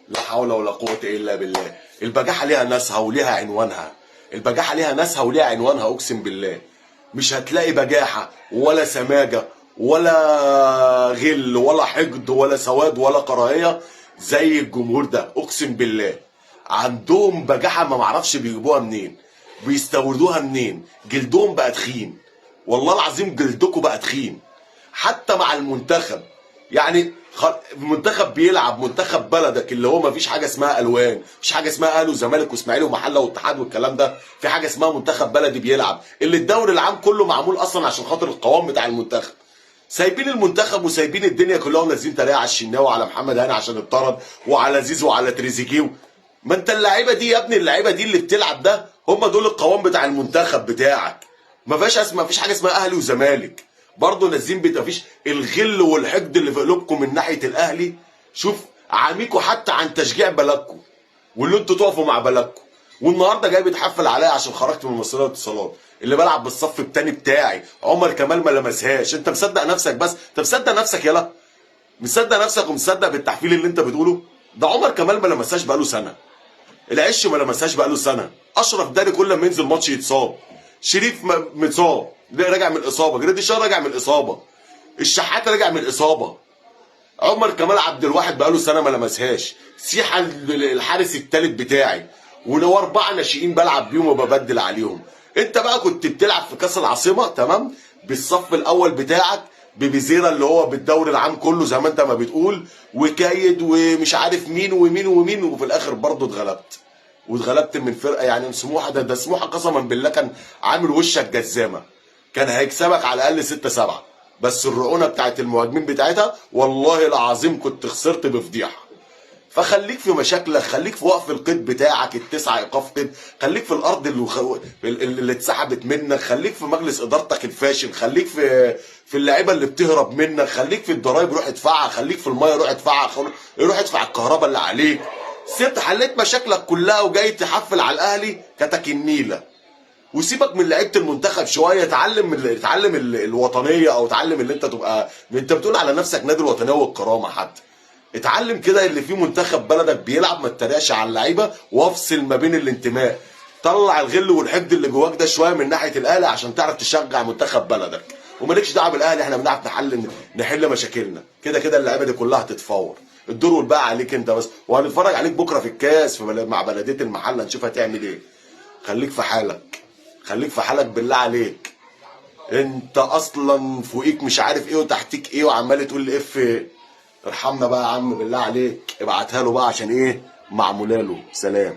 لا حول ولا قوة الا بالله. البجاحة ليها ناسها وليها عنوانها، البجاحة ليها ناسها وليها عنوانها، اقسم بالله مش هتلاقي بجاحة ولا سماجة ولا غل ولا حقد ولا سواد ولا كراهية زي الجمهور ده، اقسم بالله عندهم بجاحة ما معرفش بيجيبوها منين، بيستوردوها منين. جلدهم بقى تخين، والله العظيم جلدكم بقى تخين حتى مع المنتخب. يعني منتخب بيلعب، منتخب بلدك اللي هو ما فيش حاجة اسمها الوان، مفيش حاجة اسمها اهلي وزمالك واسماعيلي ومحله واتحاد والكلام ده، في حاجة اسمها منتخب بلدي بيلعب، اللي الدوري العام كله معمول اصلا عشان خاطر القوام بتاع المنتخب. سايبين المنتخب وسايبين الدنيا كلها ونازلين تريقه على الشناوي وعلى محمد هاني عشان اتطرد، وعلى زيزو وعلى تريزيجيه. ما انت اللعيبة دي يا ابني، اللعيبة دي اللي بتلعب ده هم دول القوام بتاع المنتخب بتاعك. ما فيش اسم، ما فيش حاجة اسمها اهلي وزمالك. برضه نازلين ما فيش الغل والحقد اللي في قلوبكم من ناحية الاهلي. شوف عاميكوا حتى عن تشجيع بلدكم واللي انتوا تقفوا مع بلدكم. والنهارده جاي بيتحفل عليا عشان خرجت من المصرية للاتصالات اللي بلعب بالصف الثاني بتاعي. عمر كمال ما لمسهاش. انت مصدق نفسك؟ بس انت مصدق نفسك؟ يلا مصدق نفسك ومصدق بالتحفيل اللي انت بتقوله ده؟ عمر كمال ما لمسهاش بقاله سنة، العش ما لمسهاش بقاله سنة، اشرف داري كل ما ينزل ماتش يتصاب، شريف متصاب راجع من الاصابة، جريديشار راجع من الاصابة، الشحات راجع من الاصابة، عمر كمال عبد الواحد بقاله سنة ما لمسهاش، سيحه الحارس الثالث بتاعي، ولو 4 ناشئين بلعب بيهم وببدل عليهم. انت بقى كنت بتلعب في كاس العاصمة تمام بالصف الاول بتاعك ببيزيرا اللي هو بالدوري العام كله زي ما انت ما بتقول، وكايد ومش عارف مين ومين ومين، وفي الاخر برضه اتغلبت، واتغلبت من فرقه يعني سموحه. ده سموحه قسما بالله كان عامل وشك جزامه، كان هيكسبك على الاقل 6-7، بس الرعونه بتاعت المهاجمين بتاعتها والله العظيم كنت خسرت بفضيحه. فخليك في مشاكلك، خليك في وقف القيد بتاعك ال9 ايقاف قيد، خليك في الارض اللي اتسحبت منك، خليك في مجلس ادارتك الفاشل، خليك في اللعيبة اللي بتهرب منك، خليك في الضرايب روح ادفعها، خليك في المية روح ادفعها، روح ادفع الكهرباء اللي عليك. سبت حليت مشاكلك كلها وجاي تحفل على الاهلي كتك النيله. وسيبك من لعيبة المنتخب شوية، اتعلم اتعلم الوطنية، او اتعلم اللي انت تبقى، انت بتقول على نفسك نادي الوطنية والكرامة، حتى اتعلم كده اللي فيه منتخب بلدك بيلعب، ما تتريقش على اللعيبة، وافصل ما بين الانتماء، طلع الغل والحقد اللي جواك ده شوية من ناحية الاهلي عشان تعرف تشجع منتخب بلدك، ومالكش دعوه بالاهلي، احنا بنعرف نحل مشاكلنا كده كده. اللعيبة دي كلها هتتفور، الدور والباقي عليك انت بس، وهنتفرج عليك بكره في الكاس مع بلديه المحلة نشوف هتعمل ايه. خليك في حالك، خليك في حالك بالله عليك. انت اصلا فوقيك مش عارف ايه وتحتيك ايه، وعمال تقول لي اف. ارحمنا بقى يا عم بالله عليك، ابعتها له بقى عشان ايه معمولة له. سلام.